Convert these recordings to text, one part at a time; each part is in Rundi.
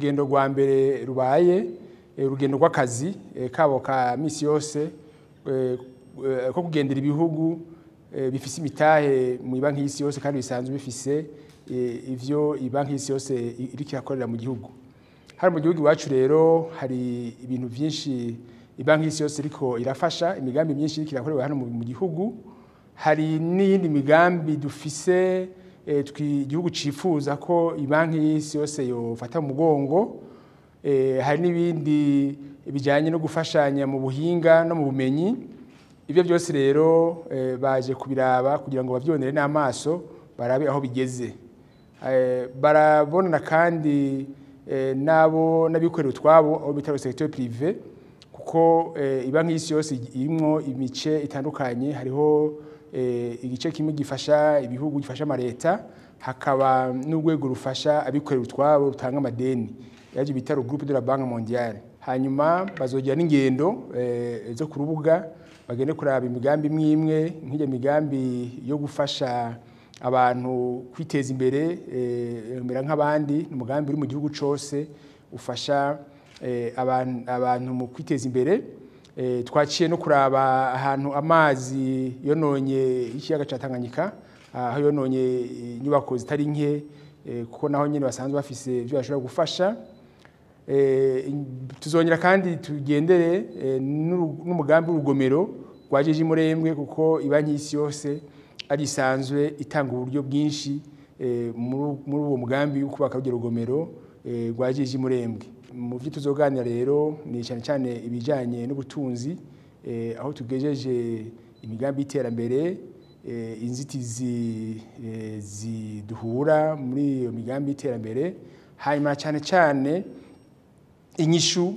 Urugendo rwa mbere rubaye urugendo rw'akazi kabo ka misi yose ko kugendera ibihugu bifise imitahe mu Banki y'Isi Yose kandi bisanzwe bifise ivyo Banki y'Isi Yose iriko irakorera mu gihugu. Hari mu gihugu iwacu rero hari ibintu vyinshi Banki y'Isi Yose iriko irafasha, imigambi myinshi iriko irakorewe hano mu gihugu. Hari n'iyindi migambi dufise igihugu cifuza ko Banki y'Isi Yose yofata mu mugongo. Hari n'ibindi bijanye no gufashanya mu buhinga no mu bumenyi. Ibyo byose rero baje kubiraba kugira ngo bavyonere n'amaso barabe aho bigeze. Barabonana kandi nabo n'abikorera utwabo aho bita secteur privé, kuko Banki y'Isi Yose irimwo imice itandukanye. Hariho igice kimwe gifasha ibihugu, gifasha amareta, hakaba n'urwego rufasha abikorera utwabo rutanga amadeni, yaje bita groupe de la Banque mondiale. Hanyuma bazogira n'ingendo zo ku rubuga, bagende kuraba imigambi imwe imwe, nk'irya migambi yo gufasha abantu kwiteza imbere mbera nk'abandi. Umugambi uri mu gihugu cose ufasha abantu mu kwiteza imbere. Twaciye no kuraba ahantu amazi yononye ikiyaga ca Tanganyika, aho yononye inyubako zitari nke, kuko naho nyene basanzwe bafise ivyo bashobora gufasha. Tuzongera kandi tugendere n'umugambi w'urugomero rwa Jiji Murembwe, kuko Banki y'Isi Yose ari isanzwe itanga uburyo bwinshi muri uwo mugambi wo kubaka urwo rugomero rwa Jiji Murembwe. Mu vyo tuzoganira rero ni cyane cyane ibijanye n'ubutunzi, aho tugejeje imigambi y'iterambere, inzitizi ziduhura muri iyo migambi y'iterambere, hanyuma cyane cyane inyishu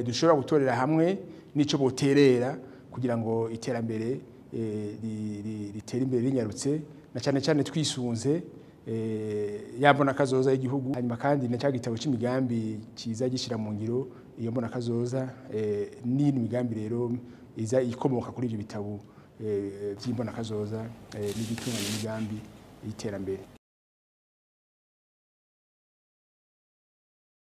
dushobora gutorera hamwe n'ico boterera kugira ngo iterambere ritere imbere rinyarutse, na cyane cyane twisunze ya mbona kazoza y'igihugu. Hanyuma kandi na cya gitabo c'imigambi kiza gishira mu ngiro iyo mbona kazoza, n'iyindi migambi rero iza ikomoka kuri ibyo bitabo vy'imbona kazoza n'ibitunganya imigambi y'iterambere.